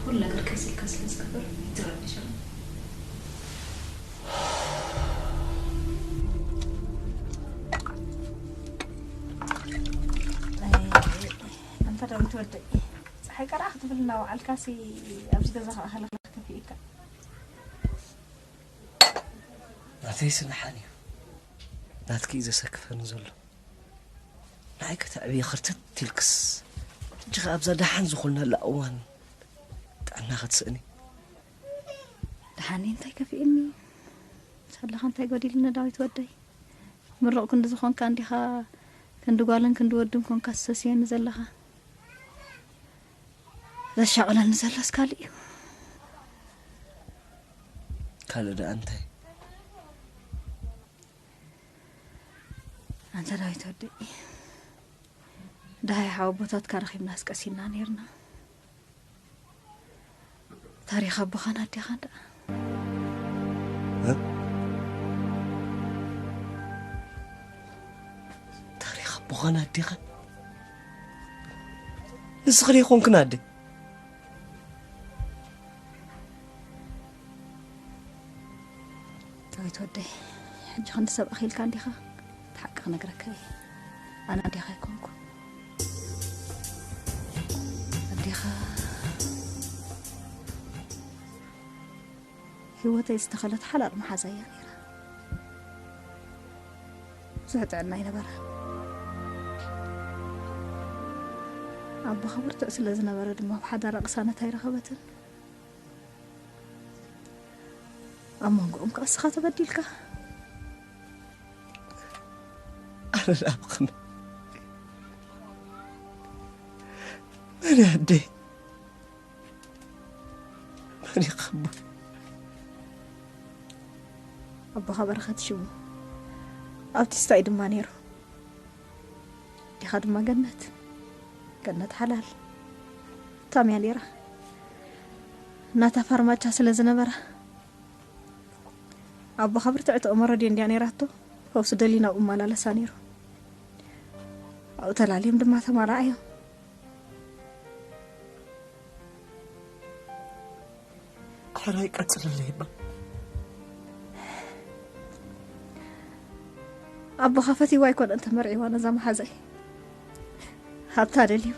ኩሉ ነገር ከሲልካ ስለ ዝግበር ይትረብሽ ኣሎ። ኣንተ ዳዊት ወደይ፣ ፀሓይ ቀርዓ ክትብል እናወዓልካሲ ኣብዚ ገዛ ከኣ ሃለኽለኽ ከፊእካ። ናተይ ስንሓን እዩ ናትኪ እዩ ዘሰክፈኒ ዘሎ። ንዓይ ከተዕብየ ኽርተት ኢልክስ፣ ሕጂ ኸኣ ኣብዛ ደሓን ዝኾንናላ እዋን ጥዕና ኸትስእኒ። ደሓን እንታይ ከፊእኒ? ሳላኻ እንታይ ጎዲልኒ ዳዊት ወደይ? ምሩቕ ክንዲ ዝኾንካ እንዲኻ ክንዲ ጓልን ክንዲ ወድን ኮንካ ትሰስየኒ ዘለኻ። ዘሻቕለኒ ዘሎስ ካልእ እዩ። ካልእ ደኣ እንታይ? ኣንታ ዳዊት ወደይ፣ ደሃይ ሓወቦታትካ ረኺብናስ ቀሲና ኔርና። ታሪኽ ኣቦኻን ኣዴኻን ደኣ? እ? ታሪኽ ኣቦኻን ኣዴኻን? ንስኺ ዶ ይኾንክን ኣደ? ዳዊት ወደይ፣ ሕጂ ክንዲ ሰብ ኣኺልካ እንዲኻ? እቲ ሓቂ ክነግረካ እየ። ኣነ ኣዴኻ ኣይኮንኩ። ኣዴኻ ህይወተይ ዝተኸለት ሓላል መሓዛ እያ ነይራ። ብዙሕ ጥዕና ኣይነበራ። ኣቦኻ ብርቱዕ ስለ ዝነበረ ድማ ኣብ ሓዳራ ቅሳነት ኣይረኸበትን። ኣብ መንጎኦም ከኣ እስኻ ተበዲልካ። ኣነ ደኣ ብኸመይ? መን እያ ኣደይ? መን እዩ ኣቦይ? ኣቦኻ በረኸት ሽሙ፣ ኣውቲስታ እዩ ድማ ነይሩ። ኣዴኻ ድማ ገነት፣ ገነት ሓላል። ታም እያ ነይራ። እናታ ፋርማቻ ስለ ዝነበራ፣ ኣቦኻ ብርትዕቲ እመሮ ድዮ እንድያ ነይራቶ፣ ፈውሲ ደልዩ ናብኡ እመላለሳ ነይሩ። ኣብኡ ተላልዮም ድማ ተማላኣዮም። ሕራይ ቀጽልለይ እባ። ኣቦኻ ፈቲዋ ኣይኮነን ተመርዒዋ ነዛ መሓዛይ። ሃብታ ደልዩ፣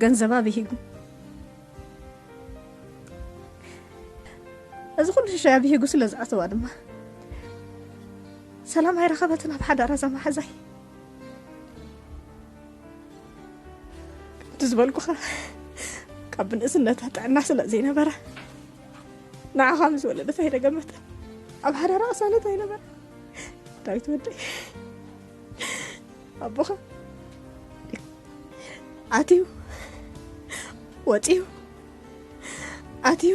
ገንዘባ ብሂጉ። እዚ ኩሉ ሽሻይ ኣብሂጉ ስለ ዝኣተዋ ድማ፣ ሰላም ኣይረኸበትን ኣብ ሓዳራ እዛ መሓዛይ። ከምቲ ዝበልኩኻ፣ ካብ ብንእስነታ ጥዕና ስለ ዘይነበራ፣ ንዓኻ ምስ ወለደት ኣይደገመትን። ኣብ ሓዳራ ቅሳነት ኣይነበራ። ዳዊት ወደይ፣ ኣቦኻ ኣትዩ፣ ወጺኡ፣ ኣትዩ።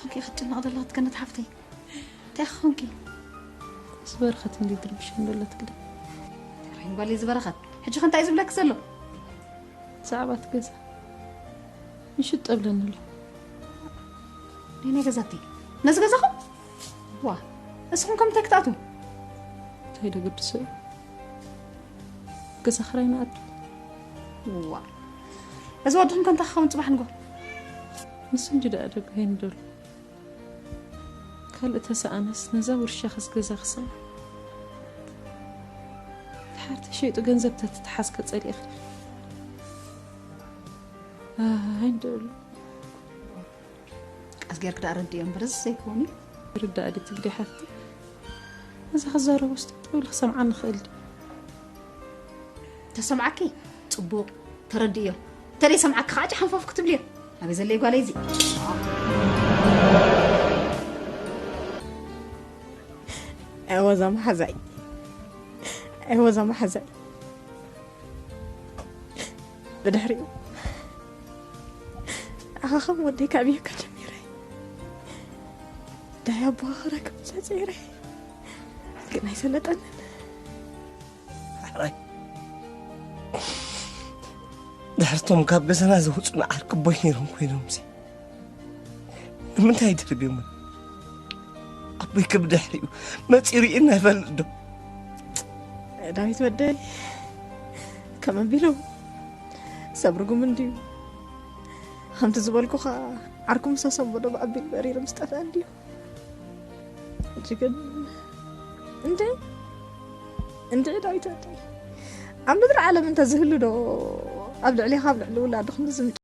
እንታይ ክትጭነቕ ዘለኻ ገነት ሓፍተይ? እንታይ ክኾንኪ? ዝበረኸት እንዲ ትርብሽ እንደለት ግደ። ተራይን ጓል ዝበረኸት። ሕጂ ከ እንታይ ዝብለክ ዘሎ? ብዛዕባ እቲ ገዛ ይሽጦ ብለኒ ኣሎ። ናይ ናይ ገዛቲ? ነዚ ገዛኹም? ዋ፣ እስኹም ከም እንታይ ክትኣትዉ? እንታይ ደገድሶ እዩ? ገዛ ክራይ ንኣቱ። ዋ፣ እዚ ወድኹም ከ እንታይ ክኸውን ጽባሕ ንጎ? ንሱ እንጂ ደኣ ደጋይ ንደሉ። ካልእ ተሰኣነስ ነዛ ውርሻ ከስ ገዛ ክስእን። ድሓር ተሸይጡ ገንዘብ ተትተሓዝ ከጸሊእኺ። ኣይ፣ እንደሉ። ቀስ ጌርክ ደኣ ረድዮ እምበር፣ እዚ ዘይከውን እዩ። ርዳእ ድዩ ትግዲ ሓፍቲ? ነዛ ክዛረቦ ስጥ ጥብል ክሰምዓኒ ክእል ድዩ? ተሰምዓኪ? ጽቡቕ። ተረድእዮ። እንተ ዘይሰምዓኪ ከዓ ጨሓንፈፍ ክትብልዮ። ኣበይ ዘለይ ጓለይ እዚ? ኣወዛ መሓዛይ። ኣወዛ መሓዛይ። ብድሕሪኡ ንዓኻ ከም ወደይ ከዕብየካ ጀሚረ። ዳይ ኣቦኻ ክረክብ ብዙሕ ጸይረ። ግን ኣይሰለጠንን። ሕራይ። ድሕርቶም ካብ ገዛና ዝወፁ ንዓርኪ ኣቦይ ነይሮም ኮይኖምሲ ንምንታይ ድርብዮም? ወይ ክብድሕሪኡ መጺኡ ርኢና ይፈልጥ ዶ? ዳዊት ወደይ፣ ከም ኣቢሉ ሰብ ርጉም እንድዩ። ከምቲ ዝበልኩኻ ዓርኩ ምስ ኣሰንበዶ ብኣቢል በሪሩ ምስ ጠፍአ እንድዩ። ሕጂ ግን እንደ እንደ ዳዊት ወደይ፣ ኣብ ምድሪ ዓለም እንተዝህሉ ዶ ኣብ ልዕሌኻ ኣብ ልዕሊ ውላዱ ክንዲ ዝምጭ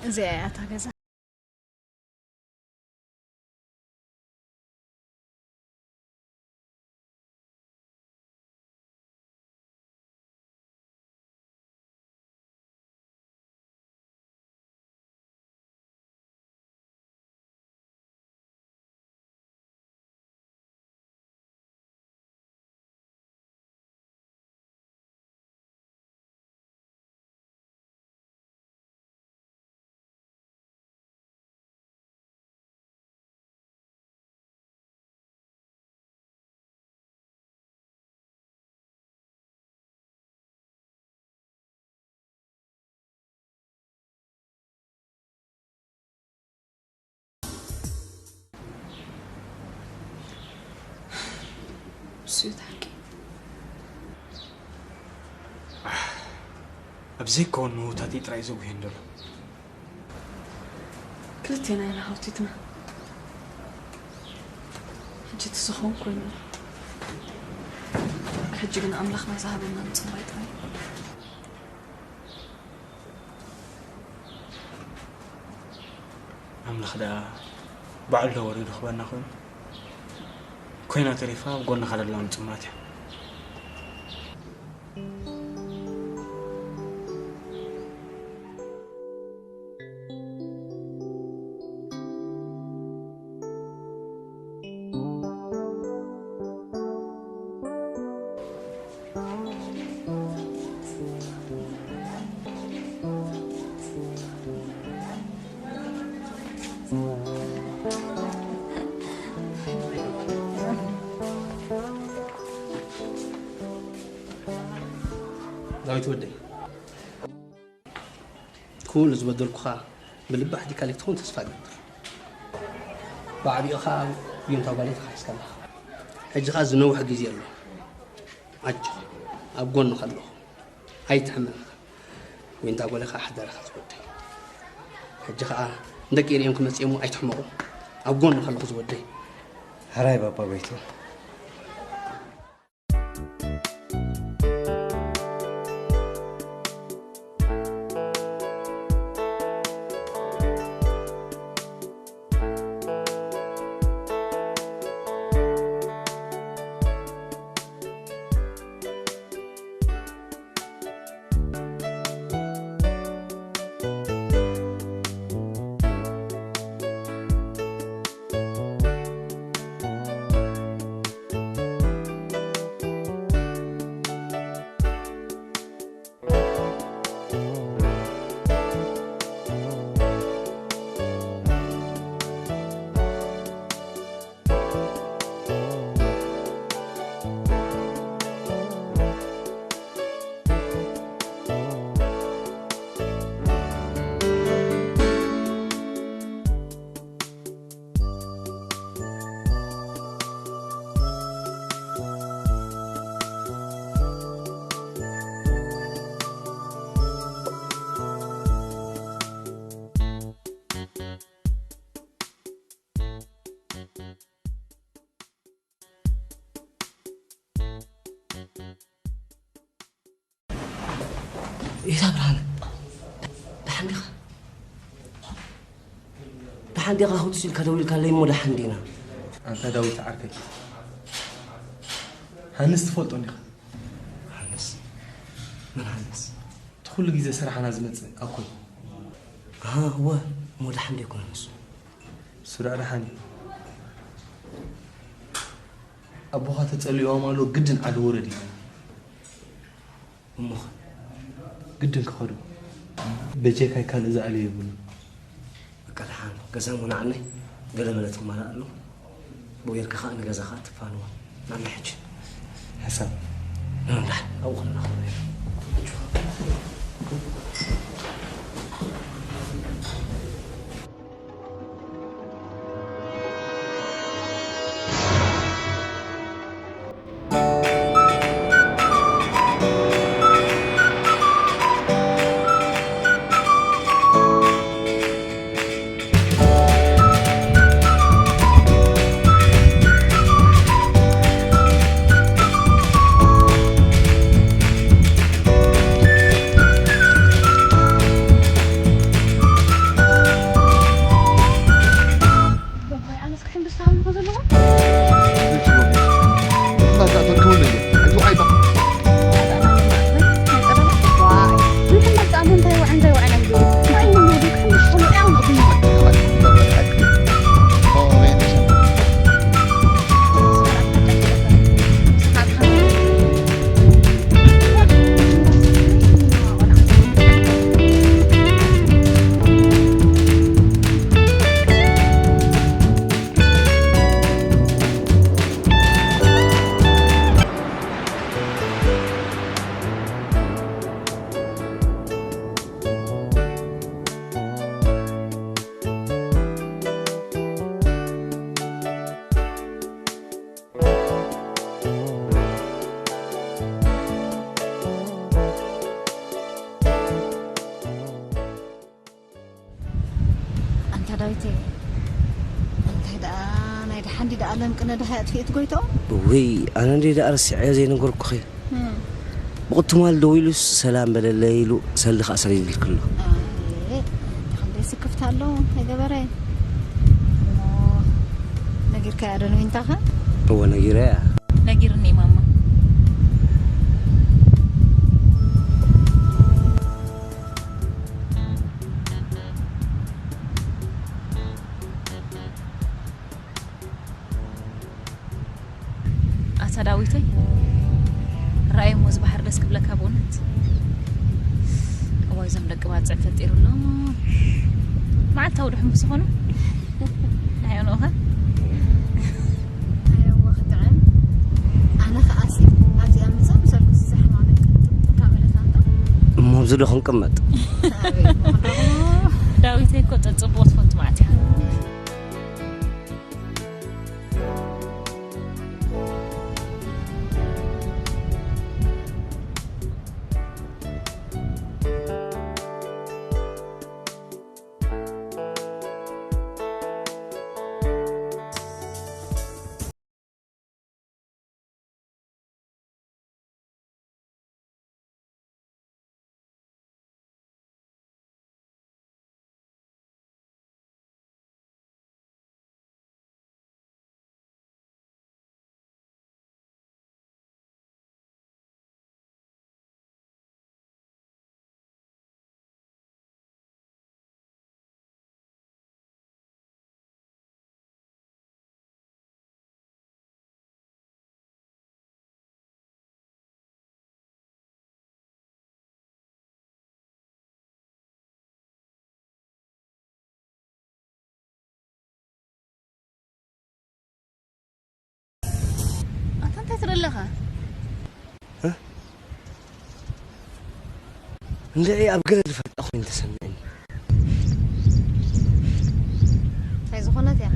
እዚኣ እያ እታ ገዛ። እሱ እዩ እቲ ሓቂ። ኣብ ዘይከውን ምህውታተይ ጥራይ እዩ ዘጉህየኒ ዘሎ። ክልቴና ኢና ሃውቲትና። ሕጂ እቲ ዝኸውን ኮይኑ ኣሎ። ሕጂ ግን ኣምላኽ ናይ ዝሃበና ምጽባይ ጥራይ እዩ። ኣምላኽ ደኣ ባዕሉ ዶ ወሪዱ ክህበና ኮይኑ? ኮይና ተሪፋ ኣብ ጎንኻ ደላ ምጽማት እያ። ዳዊት ወደይ፣ ኩሉ ዝበደልኩኻ ብልቢ ኣሕዲግካለይ ክትኸውን ተስፋ እገብር። ብዓቢኡ ኸኣ ዊንታ ጓለይ ተኻሒስካ ኣለኻ። ሕጂ ኸኣ ዝነውሐ ግዜ ኣሎ። ኣጆኻ፣ ኣብ ጎንኻ ኣለኹ። ኣይትሕመም። ዊንታ ጓለይ ኸኣ ሓዳርኻ ዝወደይ። ሕጂ ኸኣ ንደቂ ርእዮም ክመጽእ እሞ ኣይትሕመቑ። ኣብ ጎንኻ ኣለኹ ዝወደይ። ሕራይ ባባ ጎይትኦም። እታ ብርሃነ፣ ደሓን ዲኻ? ደሓን ዲኻ? ክትሱ ኢልካ ደዊልካለይ እሞ ደሓን ዲና? ኣንታ ዳዊት ዓርከይ፣ ሃንስ ትፈልጦ ዲኻ? ሃንስ? መን ሃንስ? እቲ ኩሉ ግዜ ስራሕና ዝመጽእ ኣኮይ። ኣሃ፣ እወ፣ እሞ ደሓን ዶ ኣይኮነን ንሱ? እሱ ደኣ ደሓን እዩ። ኣቦኻ ተጸሊእዎም ኣሎ፣ ግድን ዓዲ ውረድ እዩ። እሞኸ? ግድን ክኸዱ። በጀካይ ካልእ ዝኣልዮ የብሉን። በቃ ደሓን፣ ገዛ እሞ ንዓናይ ገለ መለ ትማላእ ኣሎ። ብኡ ጌርካ ኸኣ ንገዛ ኸኣ ትፋንዋ። ንዓናይ ሕጂ። ሕሳብ። ንዓና ደሓን፣ ኣብኡ ኸለና ኸኣ። ባባይ፣ ኣነስ ክሕምብስ ተሃልኩ ዘለኹ። ኣንታ ዳዊተይ፣ እንታይ ደኣ ናይ ደሓን ድዩ ደኣ ለምቅነ ደሃይ ኣጥፊኡ ትጎይትኦ? ውይ፣ ኣነ እንድየ ደኣ ረሲዐዮ ዘይነገርኩኺ። እም። ብቑ ትማል ደዊሉስ ሰላም በለለይ ኢሉ ሰልዲ ከኣ ሰዲድልኪ ኣሎ። ኣየ፣ ክንደይ ስክፍታ ኣሎ፣ እንታይ ገበረ? እሞ ነጊርካያ ዶ ንዊንታኸ? እወ፣ ነጊረያ። ነጊርኒ ማማ። ኣታ ዳዊተይ፣ ረኣይ እሞ እዚ ባሕሪ ደስ ክብለካ ብእውነት። እዋይ፣ እዞም ደቂ ባጽዕ ፈጢሩሎም። መዓልታዊ ድሕን ብዝኾኑ። ኣይኣኖኸ? ኣየዋ፣ ክጥዕም። ኣነ ኸኣሲ ኣብዚኣ ምጻእ ምሰልኩ ዝዛሕማ በቃ። እሞ ኣብዚ ዶ ክንቅመጥ? ኣቤት፣ ምኽንያቱ ዳዊተይ እኮ ጸ-፣ ጽቡቕ ትፈቱ ማለት እያ። ኣታ እንታይ ትርኢ ኣለኻ? እ? እንድዒ ኣብ ገለ ዝፈልጣ ኮይኑ ተሰሚዕኒ። እንታይ ዝኾነት እያ?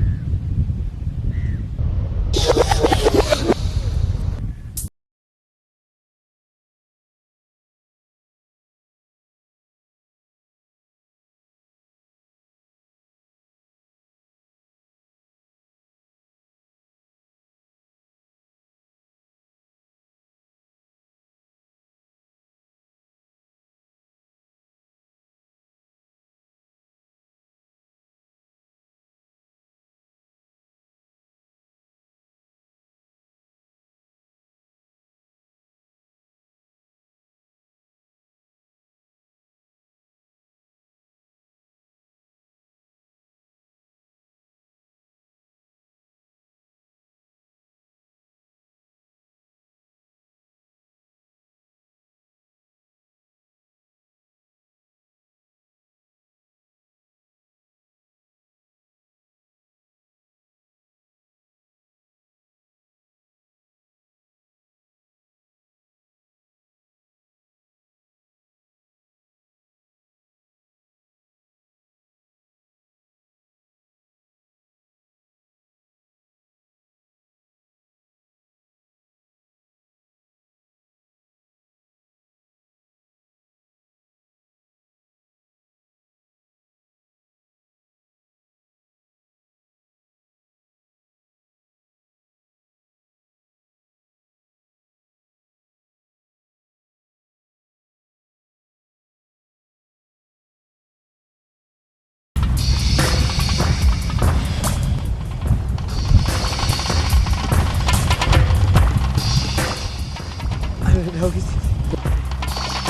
ዳዊት፣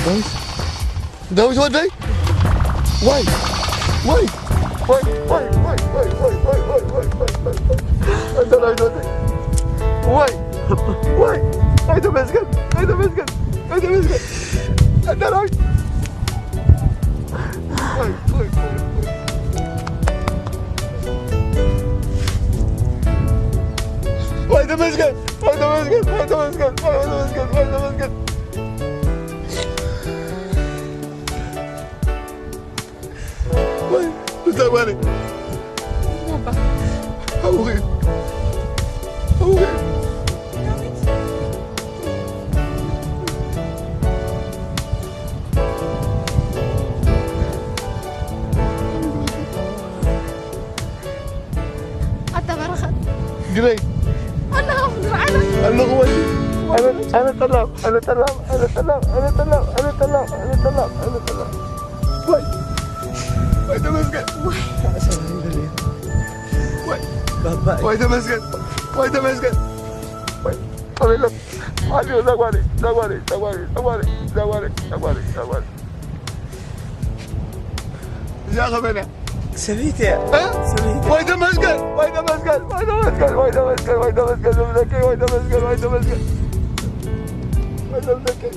ዳዊት፣ ዳዊት ወደይ፣ ዋይ፣ ዋይ፣ ዋይ፣ ኣንታ ዳዊት ወደይ፣ ዋይ፣ ዋይ፣ ዋይ፣ ተመስገን፣ ዋይ፣ ተመስገን፣ ዋይ፣ ተመስገን፣ ኣንታ ዳዊት፣ ዋይ፣ ዋይ፣ ዋይ፣ ዋይ፣ ተመስገን፣ ዋይ፣ ተመስገን፣ ዋይ፣ ተመስገን፣ ዋይ፣ ተመስገን፣ ዋይ፣ ተመስገን። ወይ፣ እዛ ጓለይ። ባባ። ሓውኺ። ሓውኺ። ዳዊት። ኣታ በረኸት። ግደይ። ኣለኻ ምድሪ ዓለም። ኣለኹ ወይ። ኣነ፣ ኣነ ጠላም፣ ኣነ ጠላም፣ ኣነ ጠላም፣ ኣነ ጠላም፣ ኣነ ጠላም፣ ኣነ ጠላም፣ ኣነ ጠላም። ወይ። ወይ ተመስገን። ወይ። ወይ። ባባይ። ወይ ተመስገን። ወይ ተመስገን። ወይ። ኣቤት። ኣቤት። ዛጓዴ፣ ዛጓዴ፣ ዛጓዴ። እዚኣ ኸመይ እያ? ሰበይቲ እያ። እ? ሰበይቲ። ወይ ተመስገን፣ ወይ ተመስገን፣ ወይ ተመስገን፣ ወይ ተመስገን፣ ወይ ተመስገን፣ ዝብለኪ፣ ወይ ተመስገን፣ ወይ ተመስገን። ወይ ተመስገን።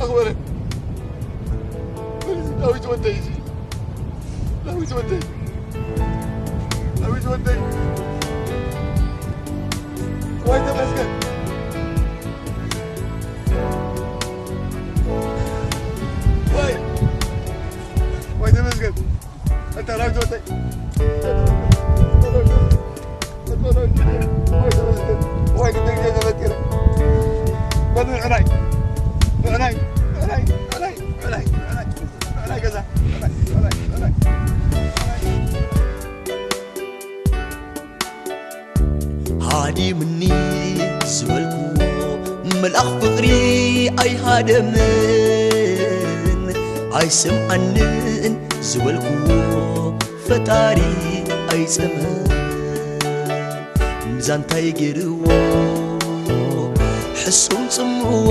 ኣኽበረ። ዳዊት ወደይ እዚ። ዳዊት ወደይ። ዳዊት ወደይ። ወይ ተመስገን። ወይ። ወይ ተመስገን። ኣንታ ዳዊት ወደይ። ሃዲምኒ ዝበልኩዎ መልኣኽ ፍቕሪ ኣይሃደምን፣ ኣይሰምዓንን ዝበልኩዎ ፈጣሪ ኣይጸመን። ንዛንታይ ገይርዎ ሕሱም ጽምዋይ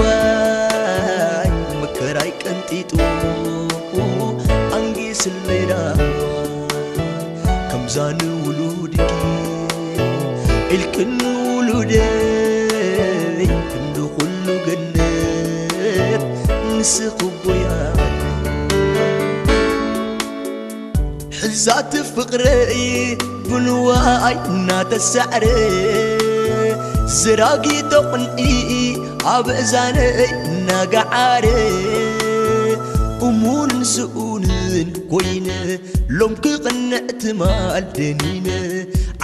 መከራይ ቀንጢጡ ኣንጊስለይ ዳዋይ ከምዛ ንውሉድኪ ኢልክን ውሉደይ ክንዲ ኩሉ ገነት ንስኺ ቦያ ሕዛት ፍቕረይ ብንዋይ እናተሳዕረ ዝራጊቶ ቕንኢ ኣብ እዛነይ እናገዓረ እሙንን ስኡንን ኮይነ ሎም ክቕንዕ ትማል ደኒነ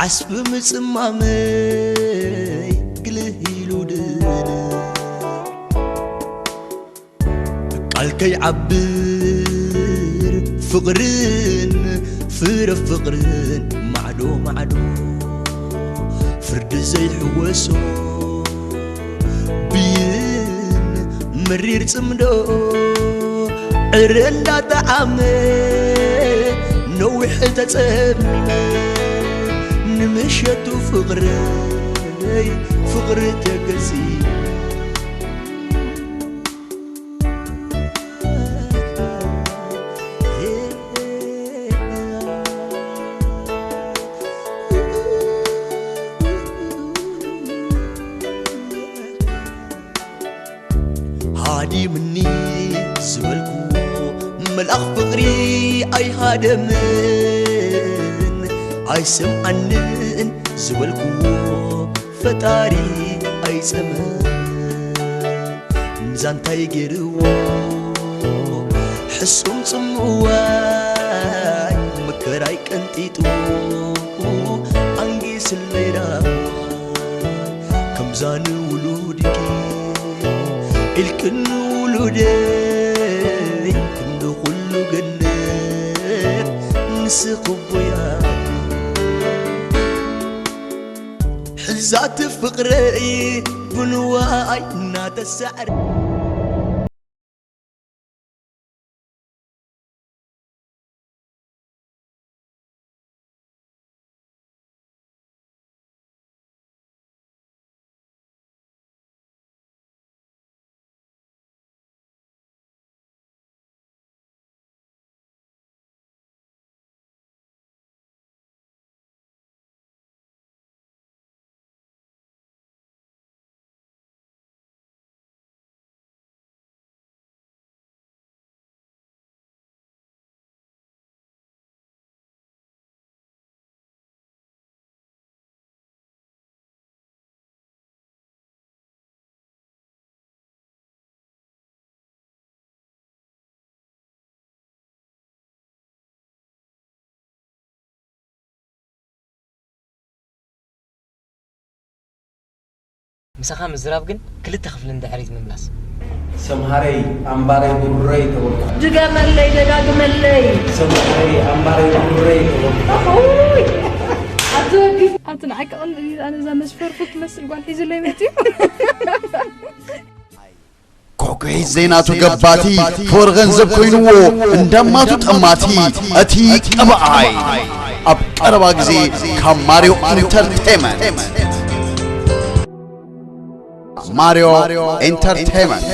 ዓስቢ ምጽማመይ ግልህ ኢሉ ድነ ቃል ከይዓብር ፍቕርን ፍረ ፍቕርን ማዕዶ ማዕዶ ፍርዲ ዘይሕወሶ ብይን መሪር ጽምዶ ዕረ እንዳጠዓመ ነዊሕ ተጸሚመ ንምሸቱ ፍቕረይ ፍቕሪ ተገዚመ ሃዲምኒ ዝበልኩዎ መልኣኽ ፍቕሪ ኣይሃደምን ኣይሰምዓንን ዝበልኩዎ ፈጣሪ ኣይጸመን ዛንታይ ገይርዎ ሕሱም ጽምዋይ መከራይ ቀንጢጡ ኣንጊስለይ ዳዋይ ከምዛ ንውሉድኪ ኢልክን ውሉደይ ክንዲ ኩሉ ገነት ንስኺ ቦያ ሕዛት ፍቕረይ ብንዋይ እናተሳዕረ ምሳኻ ምዝራብ ግን ክልተ ክፍሊ ንድሕሪት ምምላስ። ሰምሃረይ ኣምባረይ ብሩረይ ተወልካ። ድገመለይ ደጋግመለይ። ሰምሃረይ ኣምባረይ ብሩረይ ተወልካ። ኣቲ ወዲ ኣቲ ንዓይ ከቕንእ እዩ ኣነ እዛ መስፈርፉ ትመስል ጓል ሒዙለይ መፅዩ። ኮኩሒት ዘይናቱ ገባቲ ክቡር ገንዘብ ኮይንዎ እንዳማቱ ጠማቲ እቲ ቀባኣይ ኣብ ቀረባ ግዜ ካብ ማርዮ ኢንተርቴመንት። ማርዮ ኢንተርቴመንት።